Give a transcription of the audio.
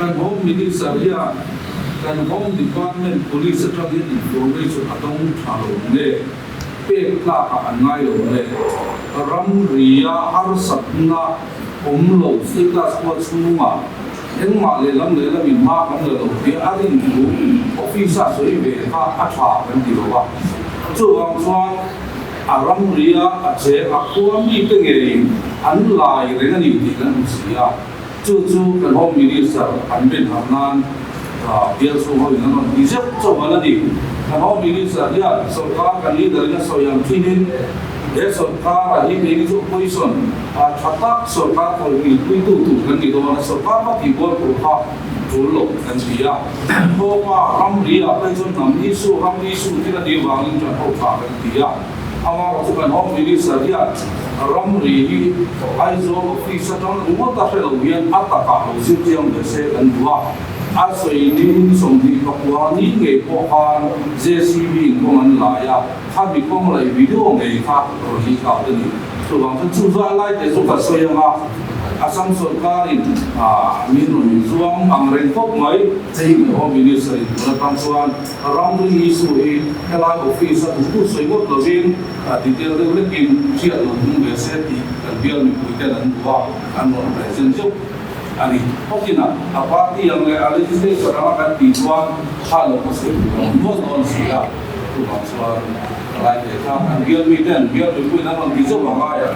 Kan Home Minister hian kan Home Department Police atang hian information a dawng tha lo nge, pek tlakah an ngai lo nge, ramria harsatna awm lo C class khua chhungah engmah lehlam lehlamin hma kan la lo tih a rin thu office-a sawi ve kha a tha kan ti lo a. Chuvang chuan a ramria a cheng a khua mite ngeiin an lai reng a ni tih kan hmu si a. Chu chu kan Home Minister an ben harh nan bial chhung ho in an rawn ti zeuh chauh a la ni. Kan Home Minister hian sawrkar kan leader in a sawi ang thinin he sawrkar ah hi keini chu opposition tha tak sawrkar kawlhmilpuitu tur kan ni dawn a, sawrkar va tihbual tur kha tul lo kan ti a. Thawpa ramri ah phei chuan hnam issue, ram issue thil a nih vangin kan ho tha kan ti a. Amaherawh chu kan Home Minister hian ramri hi Aizawl office atang ringawt a hre lo hian a takah lo zir chiang ve se kan duh a. A sawi ning 29 ni ngei pawh khan JCB in kawng an lai a, khami kawng laih video ngei kha rawn leak out a ni. Chuvang chuan chu zai lai te chu ka sawi ang a, Assam sawrkarin min rawn zuam ang reng khawp mai. Home Minister in tun atang chuan Ramri issue hi helai office a duhtu sawi ngawt lovin detail deuh lekin hriat lo tum ve se tih kan bial mipui ten an duh a, an rawn present zeuh a ni. Hawkin a a party ang leh a legislature anga kan tih chuan kha lo ka sawi duh lo nual dawn si a, chuvang chuan ka lai ve kha kan bial miten bial mipuiin an rawn ti zeuh ang aia.